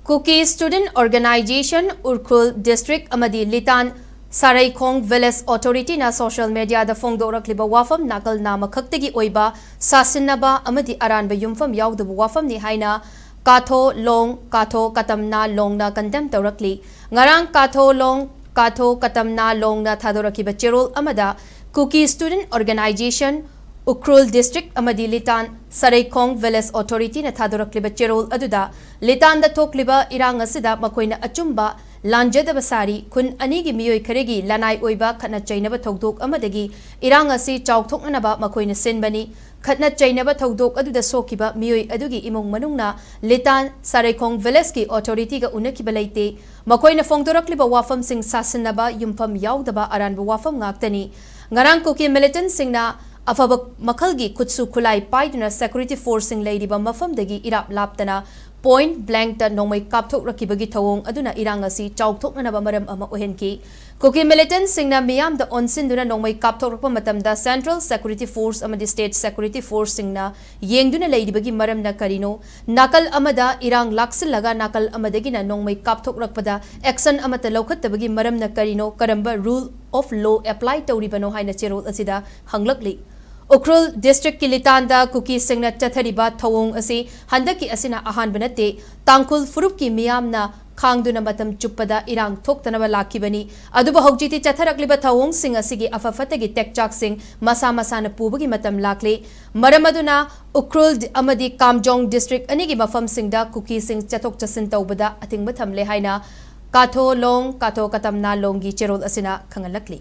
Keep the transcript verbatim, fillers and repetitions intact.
Kuki Student Organization, Ukhrul District ꯑꯃꯗꯤ ꯂꯤꯇꯥꯟ ꯁꯥꯔꯩꯈꯣꯡ Village Authority ꯅ social media ꯗ ꯐꯣꯡꯗꯣꯔꯛꯂꯤꯕ ꯋꯥꯐꯝ ꯅꯥꯀꯜ ꯅꯥꯝꯃꯈꯛꯇꯒꯤ ꯑꯣꯏꯕ ꯁꯥꯁꯤꯟꯅꯕ ꯑꯃꯗꯤ ꯑꯔꯥꯟꯕ ꯌꯨꯝꯐꯝ ꯌꯥꯎꯗꯕ ꯋꯥꯐꯝꯅꯤ ꯍꯥꯏꯅ ꯀꯥꯊꯣ ꯂꯣꯡ, ꯀꯥꯊꯣ ꯀꯇꯝꯅꯥ ꯂꯣꯡꯅ condemn ꯇꯧꯔꯛꯂꯤ꯫ ꯉꯔꯥꯡ ꯀꯥꯊꯣ ꯂꯣꯡ, ꯀꯥꯊꯣ ꯀꯇꯝꯅꯥ ꯂꯣꯡꯅ ꯊꯥꯗꯣꯔꯛꯈꯤꯕ ꯆꯦꯔꯣꯜ ꯑꯃꯗ Kuki Student Organization, Ukhrul District ꯑꯃꯗꯤ ꯂꯤꯇꯥꯟ ꯁꯥꯔꯩꯈꯣꯡ Village Authority ꯅ ꯊꯥꯗꯣꯔꯛꯂꯤꯕ ꯆꯦꯔꯣꯜ ꯑꯗꯨꯗ ꯂꯤꯇꯥꯟꯗ ꯊꯣꯛꯂꯤꯕ ꯏꯔꯥꯡ ꯑꯁꯤꯗ ꯃꯈꯣꯏꯅ ꯑꯆꯨꯝꯕ ꯂꯥꯟꯖꯗꯕ ꯁꯥꯔꯤ꯫ ꯈꯨꯟ ꯑꯅꯤꯒꯤ ꯃꯤꯑꯣꯏ ꯈꯔꯒꯤ ꯂꯅꯥꯏ ꯑꯣꯏꯕ ꯈꯠꯅ ꯆꯩꯅꯕ ꯊꯧꯗꯣꯛ ꯑꯃꯗꯒꯤ ꯏꯔꯥꯡ ꯑꯁꯤ ꯆꯥꯎꯊꯣꯛꯅꯅꯕ ꯃꯈꯣꯏꯅ ꯁꯤꯟꯕꯅꯤ꯫ ꯈꯠꯅ ꯆꯩꯅꯕ ꯊꯧꯗꯣꯛ ꯑꯗꯨꯗ ꯁꯣꯛꯈꯤꯕ ꯃꯤꯑꯣꯏ ꯑꯗꯨꯒꯤ ꯏꯃꯨꯡ ꯃꯅꯨꯡꯅ ꯂꯤꯇꯥꯟ ꯁꯥꯔꯩꯈꯣꯡ Village ꯀꯤ authority ꯒ ꯎꯅꯈꯤꯕ ꯂꯩꯇꯦ꯫ ꯃꯈꯣꯏꯅ ꯐꯣꯡꯗꯣꯔꯛꯂꯤꯕ ꯋꯥꯐꯝꯁꯤꯡ ꯁꯥꯁꯤꯟꯅꯕ, ꯌꯨꯝꯐꯝ ꯌꯥꯎꯗꯕ ꯑꯔꯥꯟꯕ ꯋꯥꯐꯝ ꯉꯥꯛꯇꯅꯤ꯫ ꯉꯔꯥꯡ ꯀꯨꯀꯤ militant ꯁꯤꯡꯅ ꯑꯐꯕ ꯃꯈꯜꯒꯤ ꯈꯨꯠꯁꯨ ꯈꯨꯠꯂꯥꯏ ꯄꯥꯏꯗꯨꯅ security force ꯁꯤꯡ ꯂꯩꯔꯤꯕ ꯃꯐꯝꯗꯒꯤ ꯏꯔꯥꯞ ꯂꯥꯞꯇꯅ point blank ꯇ ꯅꯣꯡꯃꯩ ꯀꯥꯞꯊꯣꯛꯂꯛꯈꯤꯕꯒꯤ ꯊꯧꯑꯣꯡ ꯑꯗꯨꯅ ꯏꯔꯥꯡ ꯑꯁꯤ ꯆꯥꯎꯊꯣꯛꯅꯅꯕ ꯃꯔꯝ ꯑꯃ ꯑꯣꯏꯍꯟꯈꯤ꯫ ꯀꯨꯀꯤ militant ꯁꯤꯡꯅ ꯃꯤꯌꯥꯝꯗ ꯑꯣꯟꯁꯤꯟꯗꯨꯅ ꯅꯣꯡꯃꯩ ꯀꯥꯞꯊꯣꯛꯂꯛꯄ ꯃꯇꯝꯗ central security force ꯑꯃꯗꯤ state security force ꯁꯤꯡꯅ ꯌꯦꯡꯗꯨꯅ ꯂꯩꯔꯤꯕꯒꯤ ꯃꯔꯝꯅ ꯀꯔꯤꯅꯣ? ꯅꯥꯀꯜ ꯑꯃꯗ ꯏꯔꯥꯡ ꯂꯥꯛꯁꯤꯜꯂꯒ ꯅꯥꯀꯜ ꯑꯃꯗꯒꯤꯅ ꯅꯣꯡꯃꯩ ꯀꯥꯞꯊꯣꯛꯂꯛꯄꯗ action ꯑꯃꯠꯇ ꯂꯧꯈꯠꯇꯕꯒꯤ ꯃꯔꯝꯅ ꯀꯔꯤꯅꯣ? ꯀꯔꯝꯕ rule of law apply ꯇꯧꯔꯤꯕꯅꯣ ꯍꯥꯏꯅ ꯆꯦꯔꯣꯜ ꯑꯁꯤꯗ ꯍꯪꯂꯛꯂꯤ꯫ ꯎꯈ꯭ꯔꯨꯜ district ꯀꯤ ꯂꯤꯇꯥꯟꯗ ꯀꯨꯀꯤꯁꯤꯡꯅ ꯆꯠꯊꯔꯤꯕ ꯊꯧꯑꯣꯡ ꯑꯁꯤ ꯍꯟꯗꯛꯀꯤ ꯑꯁꯤꯅ ꯑꯍꯥꯟꯕ ꯅꯠꯇꯦ꯫ ꯇꯥꯡꯈꯨꯜ ꯐꯨꯔꯨꯞꯀꯤ ꯃꯤꯌꯥꯝꯅ ꯈꯥꯡꯗꯨꯅ ꯃꯇꯝ ꯆꯨꯞꯄꯗ ꯏꯔꯥꯡ ꯊꯣꯛꯇꯅꯕ ꯂꯥꯛꯈꯤꯕꯅꯤ꯫ ꯑꯗꯨꯕꯨ ꯍꯧꯖꯤꯛꯇꯤ ꯆꯠꯊꯔꯛꯂꯤꯕ ꯊꯧꯑꯣꯡꯁꯤꯡ ꯑꯁꯤꯒꯤ ꯑꯐ ꯐꯠꯇꯒꯤ ꯇꯦꯛꯆꯥꯛꯁꯤꯡ ꯃꯁꯥ ꯃꯁꯥꯅ ꯄꯨꯕꯒꯤ ꯃꯇꯝ ꯂꯥꯛꯂꯤ꯫ ꯃꯔꯝ ꯑꯗꯨꯅ ꯎꯈ꯭ꯔꯨꯜ ꯑꯃꯗꯤ ꯀꯥꯝꯖꯣꯡ district ꯑꯅꯤꯒꯤ ꯃꯐꯝꯁꯤꯡꯗ ꯀꯨꯀꯤꯁꯤꯡ ꯆꯠꯊꯣꯛ ꯆꯠꯁꯤꯟ ꯇꯧꯕꯗ ꯑꯊꯤꯡꯕ ꯊꯝꯂꯦ ꯍꯥꯏꯅ ꯀꯥꯊꯣ ꯂꯣꯡ, ꯀꯥꯊꯣ ꯀꯇꯝꯅꯥ ꯂꯣꯡꯒꯤ ꯆꯦꯔꯣꯜ ꯑꯁꯤꯅ ꯈꯪꯍꯜꯂꯛꯂꯤ꯫